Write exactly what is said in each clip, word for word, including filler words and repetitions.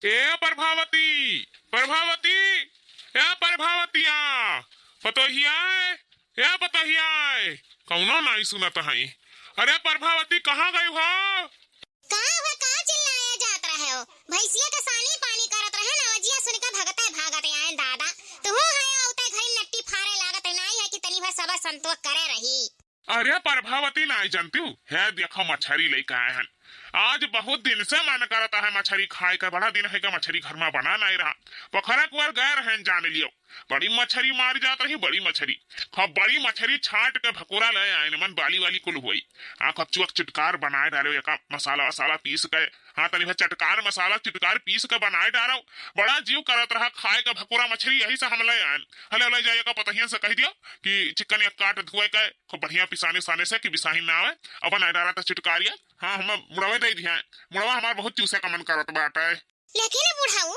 ए प्रभावती, प्रभावती, ए प्रभावतिया, पतोहिया, ए पतोहिया, कौनो नाई सुनत हई। अरे प्रभावती, कहाँ गई हो? का हुआ, का चिल्लाए जात रहे हो? भैंसिया के सानी पानी करत रहे ना, वजिया सुन के भगते भागत आए दादा। तुहू है औते घरी नट्टी फारे लागत है, नाई है कि तनी भर सबर संतोष करे रही। अरे प्रभावती, नाई जानती हूँ, है देखो मछरी लेके आए हैं। आज बहुत दिन से मन करत है मछरी खाए के, बड़ा दिन है के मछरी घर में बना नाई रहा। पोखरा कुआर गए रहन जान लियो, बड़ी मछरी मार जात रही, बड़ी मछरी। खूब बड़ी मछरी छाट के भकुरा ले आए, मन बाली वाली कुल हुई। आ खूब चुअक चुटकार बनाए डालो, एका मसाला वसाला पीस के, हाँ तनी भर चटकार मसाला चुटकार पीस के बनाए डालो। बड़ा जीव करत रहा खाए के भकुरा मछरी, यही से हम ले आए। हले ले जाए का पतहियन से कह दियो कि चिकन एक काट धुए के खूब बढ़िया पिसाने साने से कि बिसाही ना आवे, अपन आइडारा त चुटकारिया। हाँ, हमें मुड़वे दे दिया, मुड़वा हमार बहुत चूसे का मन करत बाटे। लेकिन बुढ़ऊ,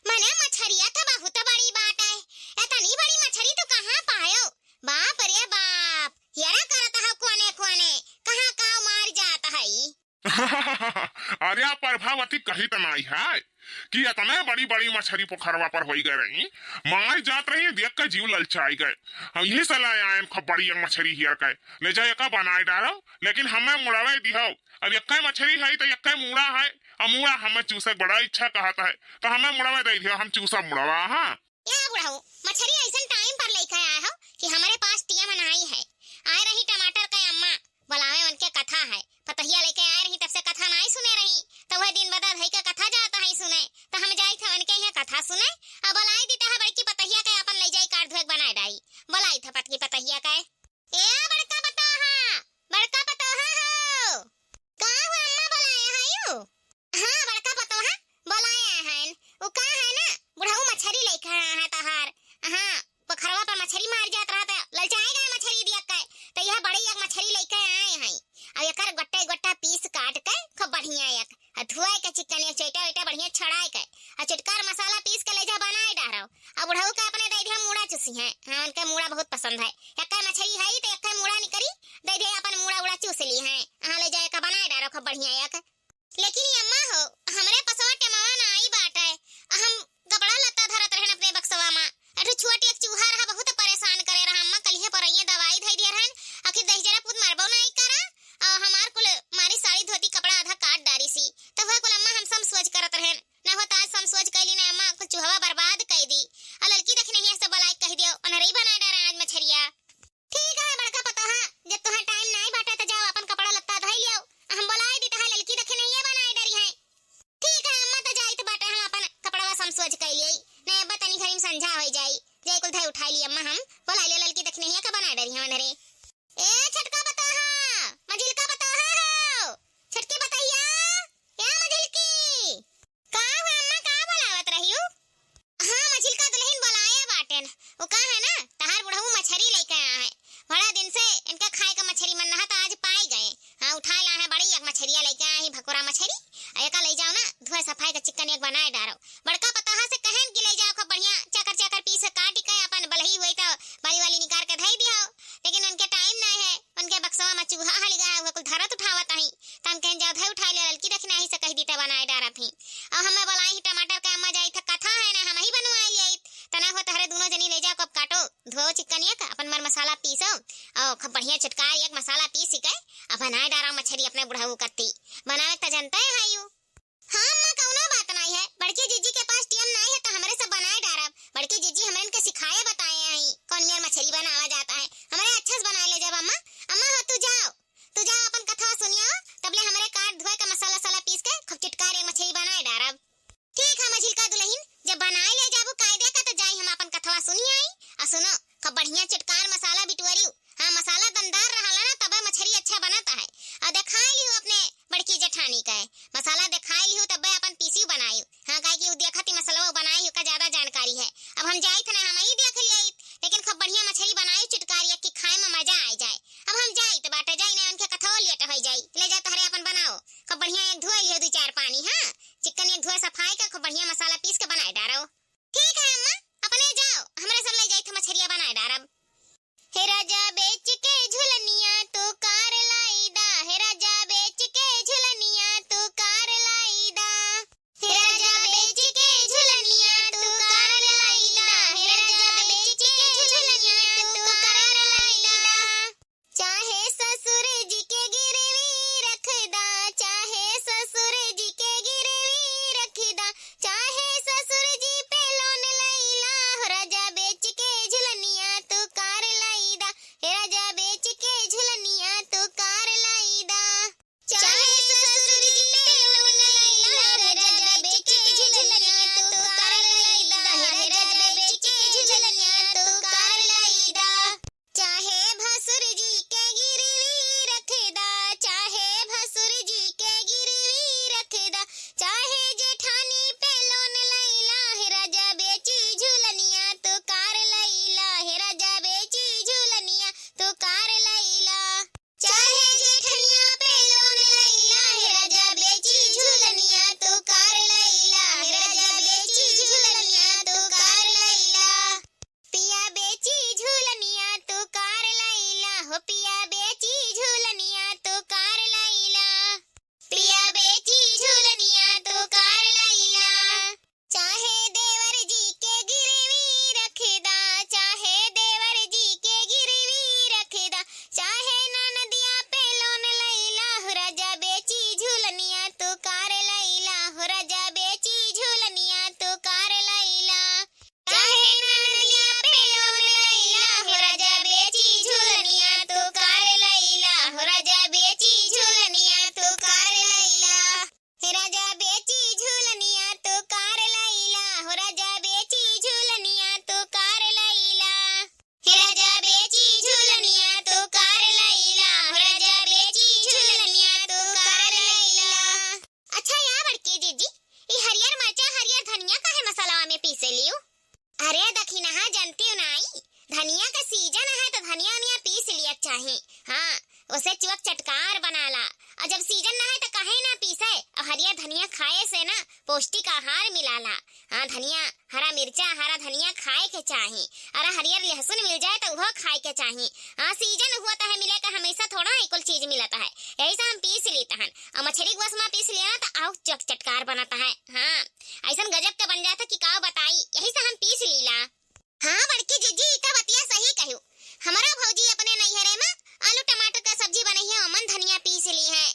मने मछरिया त बहुत बड़ी बाटे, इतनी बड़ी मछरी तू कहाँ पायो? बाप रे बाप, हेरा करत हो कोने कोने, कहाँ काव मार जात हई। अरे प्रभावती, कही त नाई है कि इतने बड़ी बड़ी मछरी पोखरवा पर होई गए रही, मार जात रही, देख के जीव ललचाई गए। हम यही से ले आए खूब बड़ी एक मछरी हियर के, ले जाए एका बनाए डालो, लेकिन हमें मुड़ावे दिहो। अब एक्के मछरी है तो एक्के मूड़ा है, अब मूड़ा हमें चूसे के बड़ा इच्छा कहत है, तो हमें मुड़ावे दे दिहो, हम चूसा मुड़ावा। हाँ। ए बुढ़ऊ, मछरी ऐसन टाइम पर लेके आए हो कि हमारे पास टीएम नाई है। आए रही टमाटर के अम्मा, बुलावे उनके कथा है। पतहिया लेके आए रही, तब से कथा नाई सुने रही, तो वह दिन बदल है के कथा जाता है सुने, तो हम जाई थे उनके यहाँ कथा सुने। अब बुलाई दी तहा बड़की पतहिया के अपन ले जाई काट धुए के बनाए डाई। बुलाई थे पतकी पतहिया के। ए बड़का पतोहा, बड़का पतोहा हो। का हो अम्मा, बुलाए है यू? हाँ, बड़का पतोहा, बोलाए आए हैं। उ का है ना, बुढ़ऊ मछरी लेके आया है तहार। हाँ, पोखरवा पर मछरी मार जात रहा त ललचाए गए मछरी देख के, त यह बड़ी एक मछरी लेके आए हैं। अब एकर गोट्टे गोट्टा पीस काट के खूब बढ़िया एक, आ धुआए के चिकन एक चोइटा ओइटा बढ़िया छड़ाए के, आ चुटकार मसाला पीस के ले जा बनाए डारो। अब बुढ़ऊ के अपने दे दिया मूड़ा चूसी हैं। हाँ, उनके मूड़ा बहुत पसंद है। एक्के मछरी है त एक्के मूड़ा निकरी, दे दिया अपन मूड़ा उड़ा चूस ली हैं। हाँ, ले जाए का बनाए डारो खूब बढ़िया एक। लेकिन ये अम्मा हो, हमरे पसवा टेमवा नाई बाटे। हम कपड़ा लत्ता धरत रहन अपने बक्सवा मा। अठो छोट एक चूहा रहा, बहुत परेशान करे रहा। अम्मा कलिहे परइये दवाई धई दिए रहन, आखिर दहिजरा पूत मरबो नाई करा। और हमार कुल मारी साड़ी धोती कपड़ा आधा काट डारी सी। तब वह कुल अम्मा हम सम सोच करत रहन। ना हो त आज सम सोच कैली ना अम्मा, कुल चूहवा बर्बाद कई दी। आ ललकी दखिनहिया से बोलाए कह दियो, उनहरे बनाए डारा आज मछरिया। ठीक है बड़का पतोहा, जब तुहार टाइम नाई बाटे त जाओ अपन कपड़ा लत्ता धोई लियो। हम बोलाई दी तहार ललकी दखिनहिया बनाए डरी है। ठीक है अम्मा, त जाइत बाटे हम अपन कपड़वा सम सोच कई लियो। नहीं अब्बा तनी घरी में संझा होई जाई। जाई कुल धई उठाई ली अम्मा, हम बोलाई ले ललकी दखिनहिया का बनाए डरी है उनहरे। ए छोटका पतोहा, मझिलका पतोहा हो, छोटकी पतोहिया, ए मझिलकी। का हो अम्मा, का बोलावत रही हो? हाँ, मझिलका दुलहिन बोलाए बाटेन। उ का है ना, तहार बुढ़ऊ मछरी लेके आया है। बड़ा दिन से इनके खाए का मछरी मन नहा त आज पाई गए। हाँ, उठाए ला है बड़ी एक मछरिया लेके आए हैं, भकुरा मछरी। आ एका ले जाओ ना, धोए सफाई का चिकन एक बनाए डारो। बड़का पतोहा से कहन कि ले जाओ खूब बढ़िया चाकर चाकर पीस काट के अपन बलही हुई त बाली वाली निकाल के धई दियो। लेकिन उनके टाइम ना है, उनके बक्सवा में चूहा हलि गया, वह कुल धरत उठावत ही। त हम कहन जाओ धई उठाई ले, ललकी दखिनही से कह दी त बनाए डारत ही। अब हमें बोलाई ही टमाटर के अम्मा जाई थ कथा है ना, हम ही बनवाए ले आई। त ना हो तहरे दोनों जनी ले जाओ कब काटो, धो चिकन एक, अपन मर मसाला पीसो। और खूब बढ़िया चटकार एक मसाला पीस के, अब बनाए डारा मछरी अपने बुढ़ऊ करती। बनावे त जनते है यू। हाँ अम्मा, कौनो बात नाई है। बड़की जीजी के पास टीएम नाई है त हमरे से बनाए डारब। बड़की जीजी हमरन के सिखाए बताए हैं कौन मेर मछली बनावा जाता है। हमरे अच्छा से बनाए ले जाब अम्मा। अम्मा हो तू जाओ, तू जाओ अपन कथवा सुनियाओ, तबले हमरे काट धोए का मसाला साला पीस के खूब चिटकार एक मछली बनाए डारब। ठीक है मझिलका दुलहिन, जब बनाए ले जाबू कायदे का त जाई हम अपन कथवा सुनी आई। आ सुनो, खूब बढ़िया चिटकार मसाला बिटुअरियो। हाँ, मसाला दमदार रहला ना, तबे मछरी अच्छा बनत है। और देखाई लिहू अपने बड़की जेठानी के, मसाला देखाई लिहू, तबे अपन पीस लियो। अरे दखिनहा, जनतिउ नाई, धनिया का सीजन है तो धनिया उनिया पीस लिया चाही। हाँ, ओसे चुअक चटकार बनाला। और जब सीजन ना है तो काहे ना पीसे। और हरियर धनिया खाए से ना पौष्टिक आहार मिलाला। हाँ, धनिया, हरा मिर्चा, हरा धनिया खाए के चाही। अरे हरियर लहसुन मिल जाए तो उहो खाए के चाही। हाँ, सीजन हुआ तो है मिले का, हमेशा थोड़ा ही कुल चीज मिलता है, यही से हम पीस लेता है। और मछरी के बस में पीस लिया ना तो आउ चट-, चटकार बनता है। हाँ, ऐसन गजब के बन जाता कि का बताई, यही से हम पीस लीला। हाँ बड़की जिज्जी, ई त बतिया सही कहियो। हमरा भौजी अपने नैहरे में आलू टमाटर का सब्जी बनइहे, ओमन धनिया पीस ली है।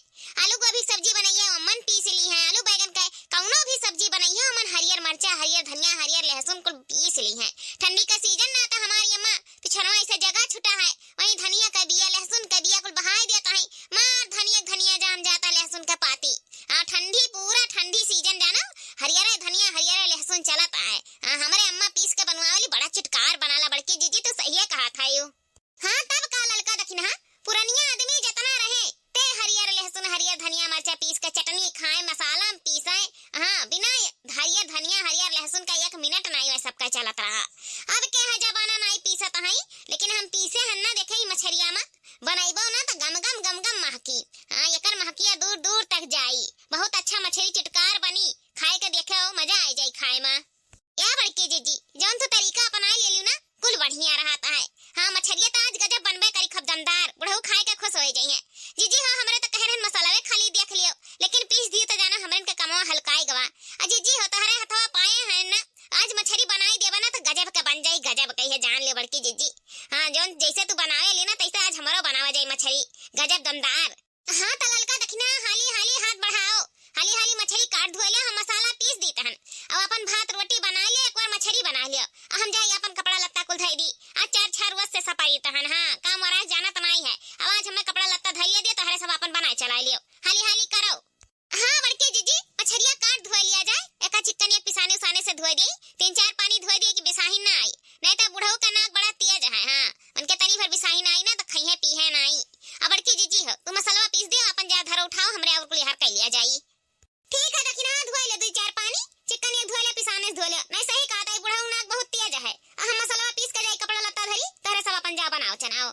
आलू गोभी सब्जी बनइहे, ओमन पीस ली है। आलू बैगन का कौनो भी सब्जी बनइहे, ओमन हरियर मरचा, हरियर धनिया, हरियर लहसुन कुल पीस ली है। ठंडी का सीजन ना त हमारी अम्मा पिछनवा ऐसे जगह छुटा है, वहीं धनिया का बिया, लहसुन का बिया कुल बहाई देता है। मार धनिया, धनिया जाम जाता लहसुन का पाती। आ ठंडी, पूरा ठंडी सीजन जानो, हरियरे धनिया, हरियरे लहसुन चलत आए। हाँ, हमरे अम्मा पीस के बनवावली, बड़ा चटकार बनाला बड़की जिज्जी, तो सहिए कहा था यू। हाँ, तब का ललका दखिनहा, पुरनिया आदमी जतना रहे, ते हरियर लहसुन, हरियर धनिया, मरचा पीस के चटनी खाए, मसाला में पीसे। हाँ, बिना हरियर धनिया, हरियर लहसुन का एक मिनट नाई वह सबका चलत रहा। अब के है जमाना नाई पीसत हई, लेकिन हम पीसे हन ना, देखे ही मछरिया में बनइबो ना त गम गम गम गम महकी। हाँ, एकर महकिया दूर दूर तक जाई। बहुत अच्छा मछरी चटकार बनी, खाए के देखे हो, मजा आ जाई खाए में। ए बड़की जिज्जी, जौन तू तरीका अपनाए ले लियो ना, कुल बढ़िया रहत है। हाँ, मछरिया त आज गजब बनबे करी, खूब दमदार, बुढ़ऊ खाए के खुश होए जइहें। जिज्जी हो, हमरे त कहे रहन मसालावे खाली देख लियो, लेकिन पीस दियो त जाना हमरन के कमवा हल्काए गवा। आ जिज्जी हो, तोहरे हथवा पाए हैं ना, आज मछरी बनाई देबा ना त गजब के बन जाई, गजब के, ये जान ले बड़की जिज्जी। हाँ, जौन जैसे तू बनावे ली ना, तैसे आज हमरो बनावा जाई मछरी, गजब दमदार। हाँ, त ललका दखिना, हाली हाली हाथ बढ़ाओ, हाली हाली मछरी काट धोए ले, हम मसाला पीस दीत हन। अब अपन भात रोटी बना ले, एक बार मछरी बना लियो। आ हम जाई अपन कपड़ा लत्ता कुल धई दी। आज चार छह रोज से सपाई तहन, हाँ, काम और आज जाना त नाई है। अब आज हमें कपड़ा लत्ता धई लियो दियो, तोहरे सब अपन बनाए चला लियो। हाली हाली करो। हाँ बड़की जिज्जी, मछरिया काट धोए लिया जाए, एका चिक्कन एक पिसाने उसाने से धोए दी, तीन चार पानी धोए दिए कि बिसाही ना आई, नहीं तो बुढ़ऊ का नाक बड़ा तेज है। हाँ, उनके तनी भर बिसाही ना आई ना तो खइहे पीहे ना आई। अब बड़की जिज्जी हो, तू मसलवा पीस दियो, अपन जा धरो उठाओ, हमरे और कुलिहार कर लिया जाई। ठीक है दखिना, धोए ले दुई चार पानी, चिक्कन एक धोए ले, पिसाने से धोए ले, नहीं सही कहा ताई, बुढ़ऊ नाक बहुत तेज है। आ हम मसलवा पीस के जाई, कपड़ा लत्ता धरी, तोहरे सब अपन जा बनाओ चनाओ।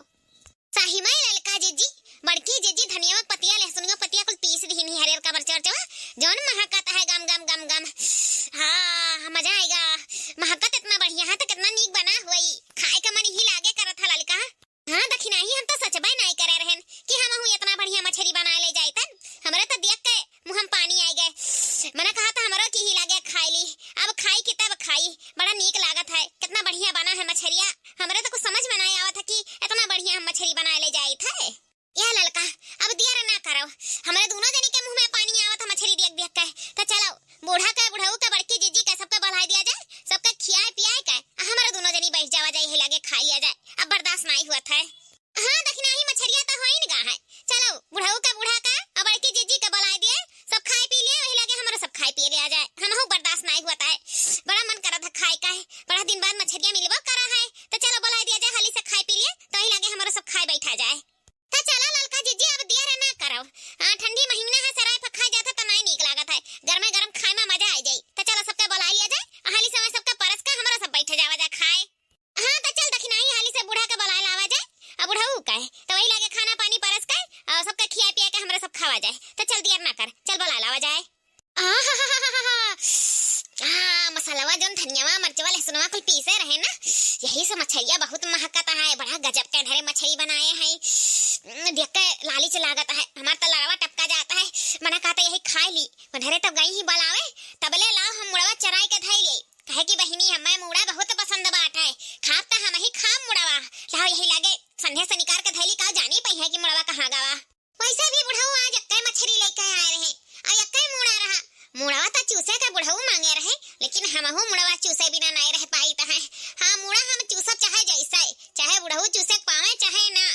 सही में ललका जिज्जी, बड़की जिज्जी धनिया के पतिया, लहसुन के पतिया कुल पीस दिहिन ही हरियर का मरचा उरचा, जौन महकत है गम गम गम गम। हाँ, मजा आएगा। महकत इतना बढ़िया है तो कितना नीक बना हुई। खाए का मन यही लागे करत है ललका। हाँ दखिनाही, हम तो सचबे नाई करे रहन कि हमहू इतना बढ़िया मछरी बना ले जाइतन। हमरे तो देख के मुँह में पानी आए गए। मना कहा था हमरो कि ही लागे खाई ली। अब खाई कि तब खाई, बड़ा नीक लागत है, कितना बढ़िया बना है मछरिया। हमरे तो कुछ समझ में नाई आवत है कि इतना बढ़िया हम मछरी बनाए ले जाइत है। या ललका, अब देर ना करो, हमरे दोनों जनी के मुँह में पानी आवत है मछरी देख देख के। तो चलो, बूढ़ा के, बुढ़ऊ के, बड़की जिज्जी के, सबके बलाई दिया जाए, सबके खियाए पियाए के, आ हमरे दोनों जनी बैठ जावा जाए, यही लागे खाई लिया जाए, अब बर्दाश्त नाई हुआ था। हाँ दखिनाही, मछरिया तो होइन गा है। चलो, बुढ़ऊ का, बूढ़ा का, आ बड़की जिज्जी का बलाई दिए, सब खाए पी लिए, वही लागे हमरो सब खाए पिए ले आ जाए। हमहू बर्दाश्त नाई हुआ ताए, बड़ा मन करत है खाए का है, बड़ा दिन बाद मछरिया मिलबो करा है, तो चलो बलाई दिया जाए, हाली से खाए पी लिए, तो वही लागे हमरो सब खाए बैठा जाए। तो चलो ललका जिज्जी, अब देर ना करो। हाँ, ठंडी महीना है, सराय फक्का जाता तो नाई नीक लागत है, गरमे गरम खाए में मजा आ जाई। तो चलो सबके बलाई लिया जाए, आ हाली से वहाँ सबके परस का हमरो सब बैठे जावा जाए खाए। हाँ, तो चल दखिनाही, हाली से बूढ़ा के बलाए लावा जाए, आ बुढ़ऊ का है, तो वही लागे खाना पानी परस के, आ सबके खिया पिया के हमरे सब खावा जाए। तो चल दियर ना कर, चल बलाए लावा जाए। आहाहाहा। आ, मसालवा जौन धनियावा, मरचवा, लहसुनवा कुल पीसे रहे ना, यही से मछरिया बहुत महकता है, बड़ा गजब के ढेरे मछरी बनाए हैं। उम, देख के लालिच लागत है, हमार तो लरवा टपका जाता है, मना कहता यही खाए ली, ढेरे तब गई ही बलावे, तबले लाओ हम मुड़वा चराई के धई ले। कहे कि बहिनी, हमें मूड़ा बहुत पसंद बाटे, खाब त हम ही खाब मुड़वा। लाओ यही लागे संधे से निकार के धैली, का जानी पई है कि मुड़वा कहाँ गवा। वैसे भी बुढ़ऊ आज एक्के मछरी लेके आए रहे, आ एक्के मूड़ा रहा। मुड़वा त चूसे के बुढ़ऊ मांगे रहे, लेकिन हमहू मुड़वा चूसे बिना नहीं रह पाई त है। हाँ, मूड़ा हम चूसब चाहे जैसे, चाहे बुढ़ऊ चूसे के पावे चाहे ना।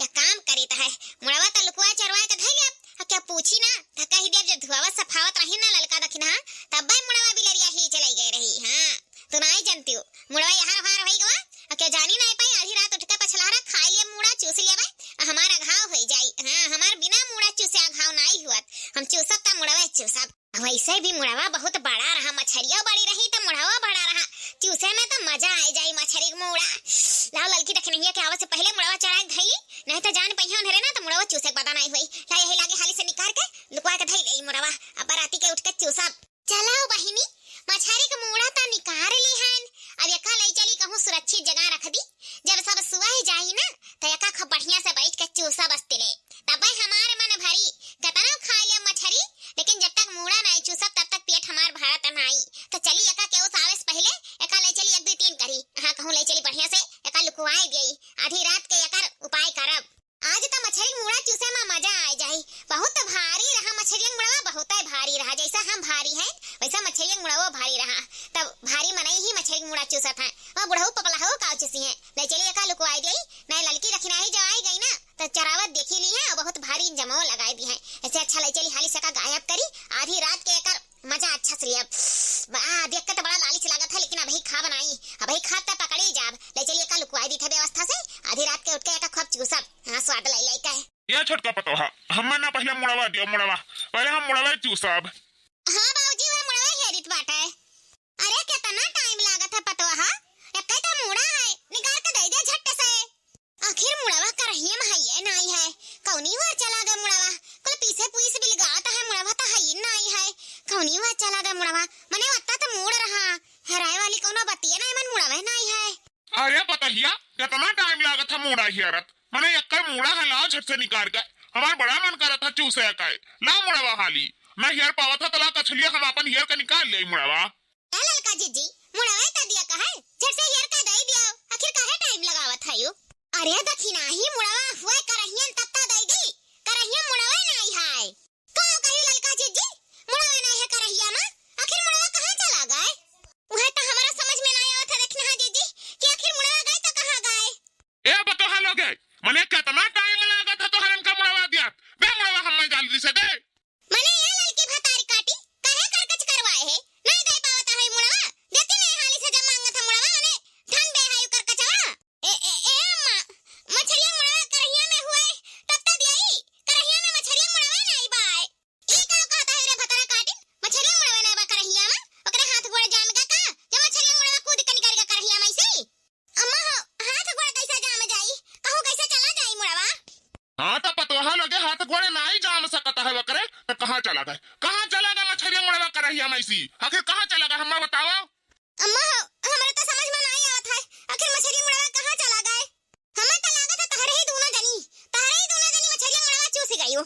या काम करी त है, मुड़वा त लुकवा चरवा के धैले, आ क्या पूछी ना, त कह देब जब धुआवत सफावत रही ना ललका दखिनहा, तब्बे मुड़वा बिलरिया ही चलाई गए रही। हाँ, तू नाई जनतियो, मुड़वा यहाँ हार होई गवा, आ क्या जानी नाई पाई, आधी रात उठ के पछलहरा खाई लिया मूड़ा चूस लिया बा, आ हमार अघाव होई जाई। हाँ, हमार बिना मूड़ा चूसे अघाव नाई हुअत, हम चूसब त मुड़वा चूसब। वैसे भी मुड़वा बहुत बड़ा रहा, मछरिया बड़ी रही त मुड़वा बड़ा रहा, मजा आइ जाई मछरी के मुड़ा। लाओ ललकी दखिनहिया के आवे से पहिले मुड़वा चराइ के धइली, नहीं त जान पइहैं ओन्हरे ना त मुड़वा चूसे के पता नाहीं होई। ला यही लागे हाली से निकार के लुकवा के धइ लेई मुड़वा। अब बराती के उठ के चूसब। चला ओ बहिनी, मछरी के मुड़ा त निकार लिहन, अब एका लइ चली कहूँ सुरक्षित जगह रख दी। जब सब सुआइ जाई ना त एका खूब बढ़िया से बइठ के चूसब अस्तिले। तबै हमार मन भरी, केतनउ खाइ लेब मछरी, लेकिन जब तक मुड़ा नाहीं चूसब, तब तक पेट हमार भरत नाहीं। त चली एका केहू से आवे से पहिले एका लइ चली एक दुइ तीन करी। हाँ, कहूँ लइ चली बढ़िया से एका लुकवाइ देई। आधी रात के एकर उपाय करब। आज त मछरी के मुड़ा चूसे मा मजा आइ जाई। बहुत भारी रहा मछरिया के मुड़वा, बहुतै भारी रहा। जइसा हम भारी हैं, वइसा मछरिया के मुड़वो भारी रहा। तब भारी मनई ही मछरी के मुड़ा चूसत हैं। वह बुढ़ऊ पपलहू का चूसी हैं। लइ चली एका लुकवाइ देई, नाहीं ललकी दखिनही जब आइ गई ना, त चरावत देखि लिहैं अउ बहुत भारी जमो लगाइ दिहैं। एसे अच्छा लइ चली हाली से एका गायब करी, आधी रात के एकर मजा अच्छा से लियब। बा, देख के त बड़ा लालिच लागत है, लेकिन अबही खाब नाहीं, अबही खाब त पकड़ी जाब। लइ चली एका लुकवाइ दीथै व्यवस्था से, आधी रात के उठ के एका खूब चूसब। हाँ, स्वाद लइ लइ के। ए छोटका पतोहा, हम्मै ना पहिले मुड़वा दियो, मुड़वा, पहिले हम मुड़वा चूसब। हाँ बाबूजी, वह मुड़वा हेरित बाटै। अरे केतना टाइम लागत है पतोहा, एक्कै त मुड़ा है, निकार के दइ दे झट से। आखिर मुड़वा करहिया मा हइये नाहीं है, कउनी ओर चला गए मुड़वा? कुल पीसे पुइस बिलगात है, मुड़वा त हइये नाहीं है, कउनी ओर चला गए मुड़वा? मने ओत्ता त मुड़ रहा, हेराए वाली कउनो बतिये नाहीं, मन मुड़वे नाहीं है। अरे पतोहिया, केतना टाइम लागत है मुड़ा हेरत, मने एक्कै मुड़ा है, लाओ झट से निकार के, हमार बड़ा मन करत है चूसे का। लाओ मुड़वा हाली, ना हेर पावत है त लाओ कछुलिया हम आपन हेर के निकार लेई मुड़वा। ए ललका जिज्जी, मुड़वा त दिया का है, झट से हेर के दइ दियो, आखिर काहे टाइम लगावत हयू? अरे दखिनही मुड़वा हुए करहिया मा, तब त दइ दी, करहिया मा मुड़वा नाहीं है। का कही ललका जिज्जी, मुड़वा नाहीं है करहिया मा, आखिर मुड़वा कहाँ चला गए? उहै त हमरा समझ मा नाहीं आवत है दखिनहा जिज्जी, कि आखिर मुड़वा गए त कहाँ गए? ए पतोहा लोगे, मने केतना टाइम लागत है तोहरन का मुड़वा दियात? दे मुड़वा हम्मै जल्दी से दे। मने ए ललकी भतारी काटी, काहे करकच करवाए है? नाहीं दइ पावत है मुड़वा, देती नाहीं हाली से जब माँगत है मुड़वा, मने ठन बे है उ करकचवा। ए, ए, ए अम्मा, मछरिया मुड़वा करहिया मा हुए, तब त दियाई, करहिया मा मछरिया मुड़वा नाहीं बाए। ई का कहत है रे भतारा काटी, मछरिया मुड़वा नाहीं बा करहिया मा, ओकरे हाथ गोड़ जाम गा का, जब मछरिया मुड़वा कूद के निकर गा करहिया मा से? अम्मा हो, हाथ गोड़ कइसे जाम जाई? कहूँ कइसे चला जाई मुड़वा? हाँ, त पतोहा लोगे हाथ गोड़ नाहीं जाम सकत है ओकरे, त कहाँ चला गए? कहाँ चला गए मछरिया मुड़वा करहिया मा से? आखिर कहाँ चला गए, हम्मै बताओ। अम्मा हो, हमरे त समझ मा नाहीं आवत है, आखिर मछरिया मुड़वा कहाँ चला गए? हम्मै त लागत है तहरे ही दूनो जनी, तहरे ही दूनो जनी मछरिया मुड़वा चूस गइउ।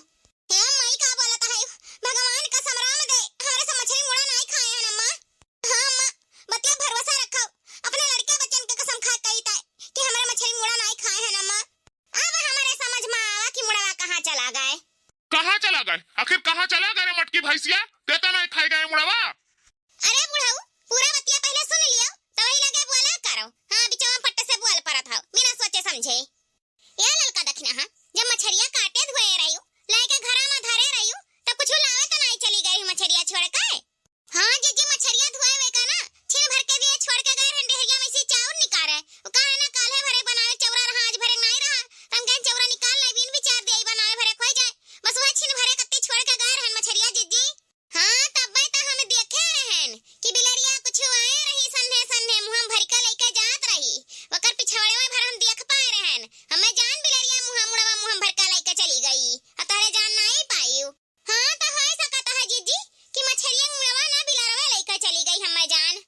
हे माई, का बोलत है? भगवान कसम राम दे, हमरे सब मछरी मुड़ा नाहीं खाए हैं अम्मा। हाँ अम्मा, बतिया भरोसा रखो, अपने लड़के बच्चन के कसम खा के कहित है कि हमरे मछरी मुड़ा नाहीं खाए हैं अम्मा। अब हमरे समझ मा आवा कि मुड़वा कहाँ चला गए। कहाँ चला गए? आखिर कहाँ चला गए रे मटकी भैंसिया? ते त नाहीं खाए गए मुड़वा। अरे बुढ़ऊ, पूरा बतिया पहिले सुन लियो, तब वही लगे बोला करो। हाँ, बिचवा मा पट्ट से बोल परत हो, बिना सोचे समझे। ए ललका दखिनहा, जब मछरिया काटे धोए रहिउ, लइके घरा मा धरे रहिउ, तब कुछु लावे त नाहीं चली गइउ मछरिया छोड़ के? हाँ जिज्जी, मछरिया धोए वे का ना, छिन भर के दिए छोड़ के गए रहन डेहरिया मा से चाउर निकारे। उ कहे ना काल्हे भरे बनावे चौरा रहा, आज भरे नाहीं रहा, त हम कहेन चौरा निकाल लाई, बिन बिचार दिए बनावे भरे खोई जाए। बस वह छिन भरे कत्ती छोड़ के गए रहन मछरिया जिज्जी। हाँ, तब्बे त हम देखे रहन कि बिलरिया कुछु आए रही सन्हे सन्हे, मुँह मा भरिका लइके जात रही। ओकर पिछवाड़े मा भर हम देख पाए रहन। हम्मै जान बिलरिया मुँह मा मुड़वा मुँह मा भरिका लइके चली गई। अ तहरे जान नाहीं पाइउ। हाँ, त होइ सकत है जिज्जी कि मछरिया मुड़वा ना बिलरवा लइके चली गई हम्मै जान।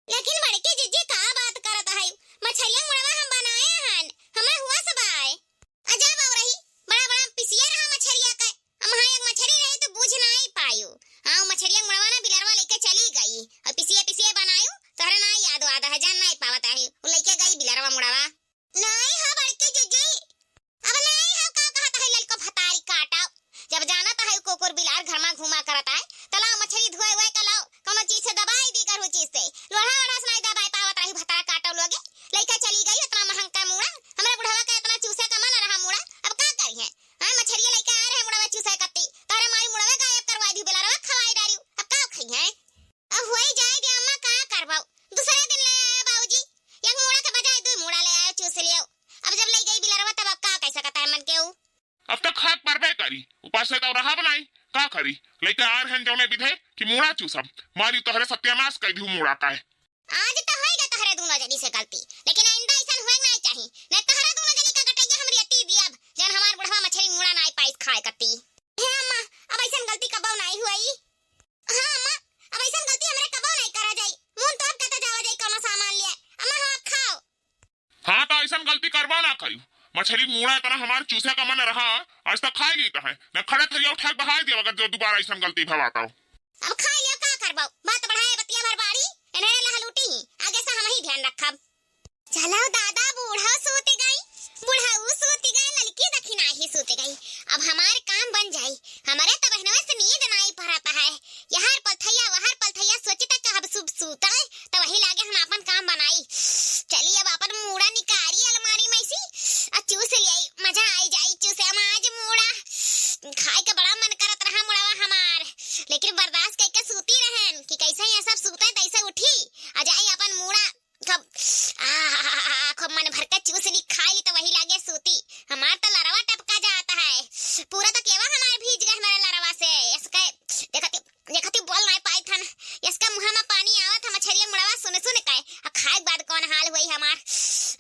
लेकिन बड़की जिज्जी का बात करत है? मछरिया मुड़वा हम बनाए हन, हम्मै हुवस बाए। अजा बउरही, बड़ा बड़ा पिसिया रहा मछरिया के। अम्हा एक मछरी रही त बूझ नाहीं पायू। हाँ, उ मछरिया मुड़वा ना बिलरवा लइके चली गई। अउर पिसिया पिसिया बनायू, तोहरे नाहीं याद वाद है, जान नाहीं पावत है। उ लइके गई बिलरवा मुड़वा। नाहीं हो बड़की जिज्जी, अब नाहीं हो का कहत है ललको भतारी काटो। जब जानत है कुकुर बिलार घर मा घूमा करत है, त लाओ मछरी धोए हुए के लाओ, कउनो चीज से दबाई दी, गरहू चीज से। लोढ़ा ओढ़ा से नाहीं दबाई पावत रही भतारा काटो लोगे। लइका चली गई, इतना महंग का मुड़ा, हमरे बुढ़वा का इतना चूसे का मन रहा मुड़ा, अब का करिहैं? हाँ, मछरिया लइके आए रहे मुड़वा चूसे कत्ती, तोहरे माई मुड़वा गायब करवाई दी, बिलरवा खवाई डारी, अब का खइहैं? अब होई जाए दे अम्मा, का करबो? दूसरे दिन ले आया बाबूजी, एक मुड़ा के बजाय दुइ मुड़ा ले आया, चूस लियो। अब जब लइ गई बिलरवा, तब अब का कह सकत है मन के ऊ? अब त खाक परबे करी, उपास से त रहा बनाई, का करी? लइके आ रहन जौने बिधे कि मुड़ा चूसब, मारी तोहरे सत्यानाश कइ दिहू मुड़ा का है। आज त होई गा तोहरे दूनो जनी से गलती, लेकिन आइंदा अइसन होए के नाई चाही, नहीं तहरा दोनों जनी का गटैया हम रेती दियब, जौन हमार बुढ़वा मछरी मुड़ा नाई पाइस खाए कती। हे अम्मा, अब अइसन गलती कबो नाई हुई। हाँ अम्मा, अब अइसन गलती हमरे कबो नाई करा जाई। मुन तो अब कहता जावा जाई कौनो सामान लिए। अम्मा, हाँ, अब खाओ। हाँ, तो अइसन गलती करबो ना करी। मछरी मुड़ा इतना हमार चूसे का मन रहा, आज तक खाई ली तो है। न खड़े थरिया उठा के बहाई दिया, अगर जो दोबारा अइसन गलती भवा तो। अब खाई लियो, का करबो? बात बढ़ाए बतिया भर बाड़ी, इन्हें लहलूटी ही। आगे से हम ही ध्यान रखब। चलो दादा, बूढ़ा सूत गई, बुढ़ऊ सूत गए, ललकी दखिनाही सूत गई। अब हमार काम बन जाई। हमरे तो बहनवा से नींद नाई पड़त है। यहर पलथैया, वहर पलथैया, सोची तक अब सुब सूतल, तो वही लागे हम आपन काम बनाई। चली अब आपन मूड़ा निकारी अलमारी में से, आ चूस लियाई, मजा आई जाई चूसे में आज मूड़ा। खाए के बड़ा मन करत रहा मुड़वा हमार, लेकिन बर्दाश्त कइके सूती रहन कि कैसे ये सब सूते तैसे उठी, आ जाई आपन मूड़ा। खूब, आ, खूब मन भर के चूस ली, खाई ली, तो वही लागे सूती। हमार तो लरवा टपका जाता है, पूरा तो केवा हमार भीज गए हमारे लरवा से। इसके देखती, देखती बोल नाई पाई थन, इसका मुँह में पानी आवत है मछरिया मुड़वा सुन सुन के। आ खाए के बाद कौन हाल हुई हमार।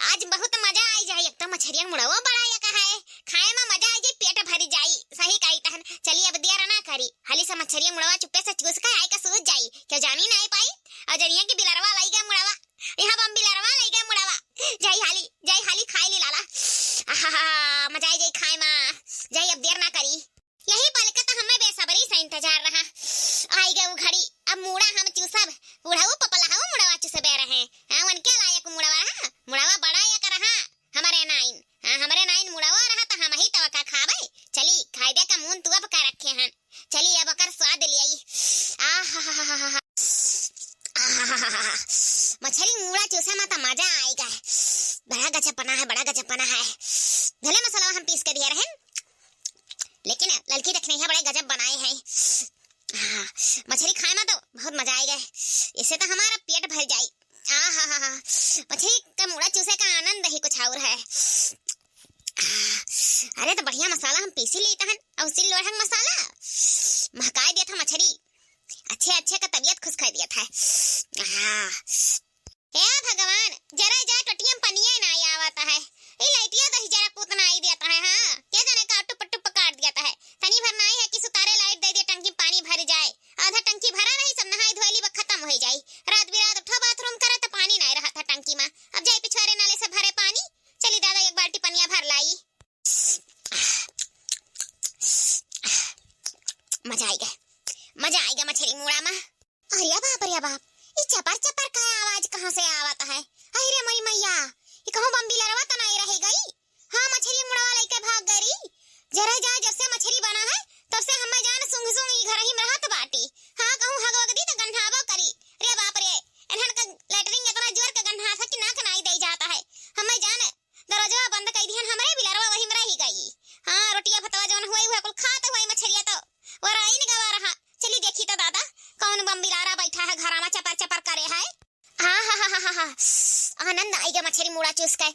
आज बहुत मजा आई जाए, एक तो मछरिया मुड़वा बड़ा एक है, खाए में मजा आई जाए, पेट भरी जाई। सही कही तहन, चली अब देर ना करी, हाली से मछरिया मुड़वा चुप्पे से चूस के आए के सूझ जाई, क्यों जानी नाई पाई। और जनिया की बिलरवा लाई गए मुड़वा, यहाँ बम बिलरवा लई गए मुड़वा। जाई हाली, जाई हाली खाई ली लाला। आहा, मजा आई जाई खाए मा। जाई अब देर ना करी। यही पल के तो हमें बेसब्री से इंतजार रहा। आई गए उ घड़ी, अब मुड़ा हम चूसब। बुढ़ऊ पपलहऊ मुड़वा चूसबे रहे। हाँ, उनके लायक मुड़वा रहा। मुड़वा बड़ा एक रहा। हमरे नाइन, हाँ, हमरे नाइन मुड़वा रहा तो हम ही तो का खाबे। चली, खाए दे का मुन तू अब का रखे हन। चली अब ओकर स्वाद लियाई। आहाहाहा। आहाहाहा। मछरी मुड़ा चूसे में तो मजा आएगा। बड़ा गजब बना है, बड़ा गजब बना है। भले मसाला हम पीस के दिए रहन, लेकिन ललकी रखने है बड़े गजब बनाए हैं। हाँ, मछरी खाए में तो बहुत मजा आएगा। इससे तो हमारा पेट भर जाई। आहाहाहा। मछरी का मुड़ा चूसे का आनंद ही कुछ और है। अरे, तो बढ़िया मसाला हम पीसी लेता हन, और सिल लोढ़न मसाला महकाए दिया था मछरी, अच्छे अच्छे का तबीयत खुश कर दिया था। हाँ। हे भगवान, जरा जा टोटियम पनिया ना आवत है, ई लाइटिया दही जरा पूत ना आई देता है। हाँ, क्या जाने का टुप टुप काट देता है। तनी भर ना आई है कि सुतारे लाइट दे दे, टंकी पानी भर जाए। आधा टंकी भरा रही, सब नहाई धोई ली, बा खत्म हो जाई। रात बिरात उठो बाथरूम करे तो पानी ना रहा था टंकी में। अब जाई पिछवारे नाले से भरे पानी। चली दादा, एक बाल्टी पनिया भर लाई। मजा आइगा, मजा आइगा मछरी मुड़ा मा। अरे बाप रे बाप, ई चपर चपर का आवाज कहाँ से आवत है? अरे मोरी मैया, ई कहूँ बम बिलरवा तो नहीं रह गई? हाँ, मछरी मुड़वा लइके भाग गई रही। जरा जा, जब से मछरी बना है, तब से हमें जान सूंघ सूंघ ई घर ही में रहत बाटी। हाँ, कहूँ हग वग दी तो गन्हाबो करी। रे बाप रे, इन्हन का लैटरिन इतना जोर के गन्हा था कि नाक नाई दे जाता है। हमें जान दरवाजा बंद कर दिहन, हमरे बिलरवा वही में रह गई। हाँ, रोटिया भतवा जौन हुई, वह कुल खात हुई मछरिया तो वो राइन गवा रहा। चली देखी तो दादा, कौन बम बिलारा बैठा है घरा में, चपर चपर करे है। आहाहाहा। आनंद आइगा मछरी मुड़ा चूस के।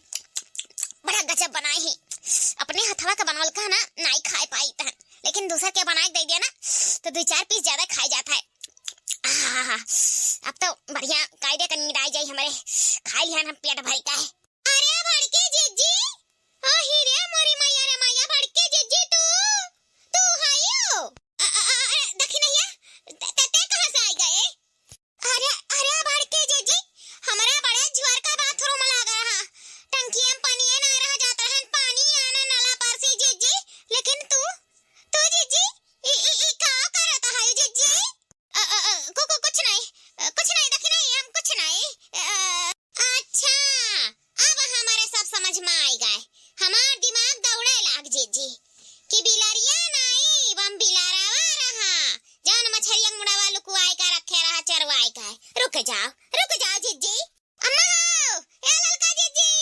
बड़ा गजब बनाए है। अपने हथवा का बनवल का ना, नाई खाए पाई तहन, लेकिन दूसर के बनाए के दे दिया ना, तो दो चार पीस ज्यादा खाए जाता है। आहाहा। अब तो बढ़िया कायदे का नींद आ जाई हमरे। खाई लिहन हम पेट भर के। अरे बड़की जिज्जी, आही रे मोरी मैया रे मैया, बड़की जिज्जी तू, तू हइयो? अ, अ, अ, अ, दखिनैया, ते, ते, ते कहाँ से आई गए? अरे, अरे बड़की जिज्जी, हमरा बड़े झुअर का बाथरूम लाग रहा, टंकिया में पानी ना रह जात रहन, पानी आना नला पर से जिज्जी, लेकिन तू, तू जिज्जी, ई, ई, ई का करत है जिज्जी? अ, अ, अ, कु-, कु-, कुछ नहीं, अ, कुछ नहीं, दखिनैया, हम कुछ नहीं। अ, अच्छा, अब हमारे सब समझ में आई गए। हमार दिमाग दौड़े लाग जिज्जी कि बिलरिया नहीं, बम बिलारावा रहा, जौन मछरिया मुड़वा लुकुआए का रखे रहा चरवाए का। रुक जाओ, रुक जाओ जिज्जी। अम्मा हो, ए ललका जिज्जी,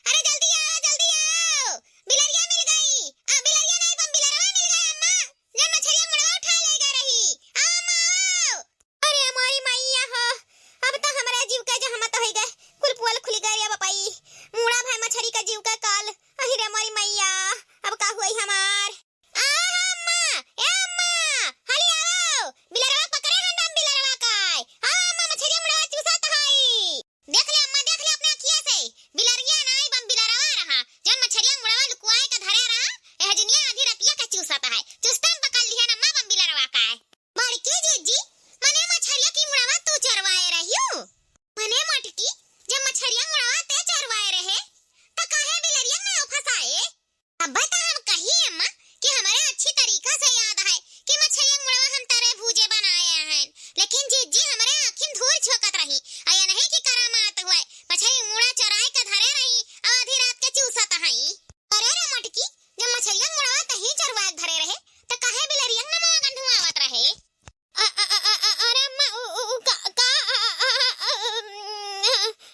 अरे जल्दी आओ, जल्दी आओ, बिलरिया मिल गई। आ, बिलरिया नहीं, बम बिलरवा मिल गया अम्मा। जब मछरिया मुड़वा उठा ले गए रही। आओ अम्मा, आओ। अरे हमारी मैया हो, अब तो हमरा जीव का जहमत हो गए। कुल पोल खुल गए रे बपाई। मुड़ा भाई मछरी का जीव का काल। अहि रे हमारी मैया, अब का हुई हमार? आ अम्मा, ए अम्मा, हाली आओ। बिलरवा पकड़े हन राम बिलरवा का। आओ अम्मा, मछरिया मुड़वा चूसत हई। देख ले अम्मा, देख ले, अपने अब त हम कही अम्मा कि हमरे अच्छी तरीका से याद है कि मछरिया मुड़वा हम तरे भूजे बनाए हैं, लेकिन जीजी हमरे आँखिन धूर झोंकत रही। अया नहीं कि करामात हुए, मछरी मुड़ा चोराए के धरे रही और आधी रात के चूसत हई। अरे रे मोटकी, जब मछरिया मुड़वा तही चरवाए के धरे रहे, त काहे बिलरिया न मुआ गंधुआवत रहे? अ, अ, अ, अ, अ, अरे अम्मा, उ, उ, उ, का, का, अ, अ, अ, अ,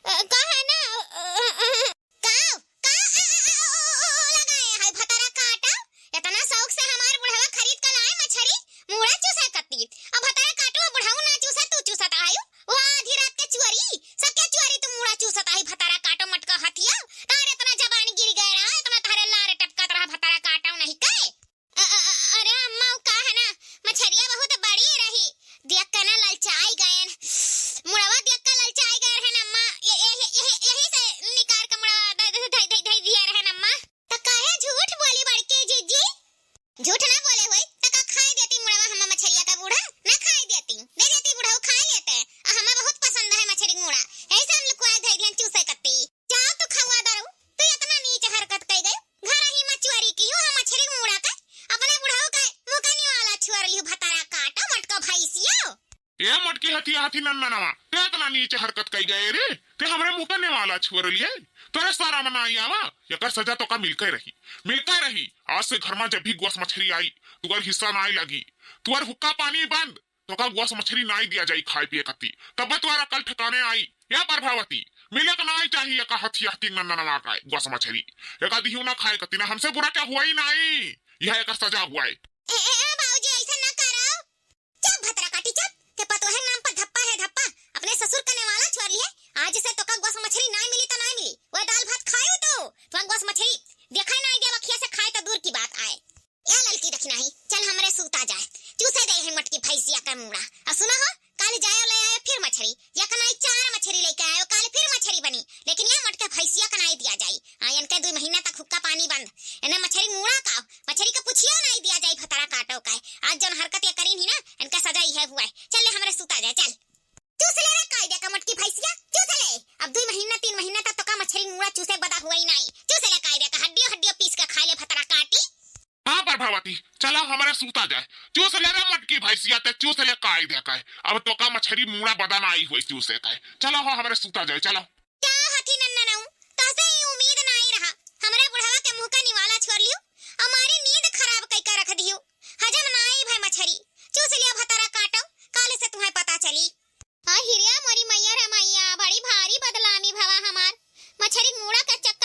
अ, का है ना, अ, अ, अ, का, का, अ, अ, अ, ओ, ओ, ओ, लगाए है भतारा काटो। इतना शौक से हमार बुढ़वा खरीद के लाए मछरी, मुड़ा चूसे कत्ती। अब भतारा काटो, बुढ़ऊ ना चूसे, तू चूसत आयु। वो आधी रात के चुअरी, सबके चुअरी तू मुड़ा चूसत आई, भतारा काटो मटका हथिया। तारे इतना जबान गिर गए रहा, इतना तारे लारे टपकत रहा, भतारा काटो नहीं के। अ, अ, अ, अरे अम्मा, उ का है ना, मछरिया बहुत बड़ी रही, देख के ना ललचाई गयन, मुड़वा देख के ललचाई गए रहन अम्मा, ये, ये, ये, ये, यही से निकार के मुड़वा ध-, ध-, ध-, ध-, धई दिया रहन अम्मा। त काहे झूठ बोली बड़की जीजी? झूठ ना बोले होई, त का खाए देती मुड़वा हम मछरिया का बूढ़ा? ना खाए देती, दे देती बुढ़ऊ खाए लेते। आ हमें बहुत पसंद है मछरी मुड़ा, यही से हम लुकवा धई दियन चूसे कत्ती। जाओ तू खवा दारू, तू इतना नीच हरकत कई गई। घर ही मचुआरी की हूँ हम मछरी मुड़ा के, अपने बुढ़ऊ के मुँह के निवाला छुअर लिहू भतारा काटो मटको भैंसियो। ए मटकी हथिया हथी नन्ना नवा, ते इतना नीच हरकत कई गए रे, ते हमरे मुँह के निवाला छुअर लिए, तोरे सारा मनाई आवा, एकर सजा तोका मिलके रही, मिलके रही। आज से घर में जब भी गोस मछरी आई, तुअर हिस्सा नाई लगी, तुअर हुक्का पानी बंद, तोका गोस मछरी नाई दिया जाई खाए पिए कत्ती, तब तुअर अकल ठिकाने आई। या प्रभावती, मिले के नाई चाहिए एका हथिया हथी नन्ना नवा का गोस मछरी, एका दिहू ना खाए कत्ती, ना हमसे बुरा क्या हुआ ही नाई, यह एकर सजा हुआ है। ए, ए, ए, बाबूजी, ऐसा ना करो। चुप भतरा काटी चुप, ते पतोहे नाम पर धप्पा है धप्पा, अपने ससुर का नेवाला छोड़ लिए। आज से तोका गोस मछरी नाई मिली तो नाई मिली, वह दाल भात खायो तो, तुआ गोस मछरी देखा नाई दे, अखिया से खाए तो दूर की बात आए। ए ललकी देखी नाही, चल हमरे सूता जाए, चूसे दे है मटकी भैंसिया का मुड़ा। और सुनो हो, काल जायो ले आयो फिर मछरी, या कनाई चार मछरी लेके आयो, काल फिर मछरी बनी, लेकिन या मटके भैंसिया कनाई दिया जाई। हाँ, इनके दुई महीना तक हुक्का पानी बंद, इन्हें मछरी मुड़ा का, मछरी का पुछियो नाई दिया जाई, भतरा काटो का है। आज जौन हरकत ये करीन ही ना, इनका सजा इहे हुआ है। चल ले हमरे सूता जाए, चल। चूस ले रे कायदे का मटकी भैंसिया, चूस ले। अब दुई महीना तीन महीना तक तोका मछरी मुड़ा चूसे बदा हुआ ही नाई। चूस ले कायदे का, हड्डियों हड्डियों पीस के खा ले भतरा काटी। हाँ प्रभावती, चलो हमरे सूता जाए। चूस ले रे मटकी भैंसिया ते, चूस ले कायदे का है। अब तोका मछरी मुड़ा बदा नाई हुई चूसे का है। चलो हो हमरे सूता जाए, चलो। का हथी नन्ना नऊ, तोहसे ई उम्मीद नाई रहा। हमरे बुढ़वा के मुँह का निवाला छोड़ लियो, हमारी नींद खराब कई के रख दियो। हजम नाई भय मछरी, चूस लियो भतरा काटो, काल से तुम्हें पता चली। आ हिरिया मोरी मैया रे मैया, बड़ी भारी बदलामी भवा हमार। मछरी मुड़ा के चक्कर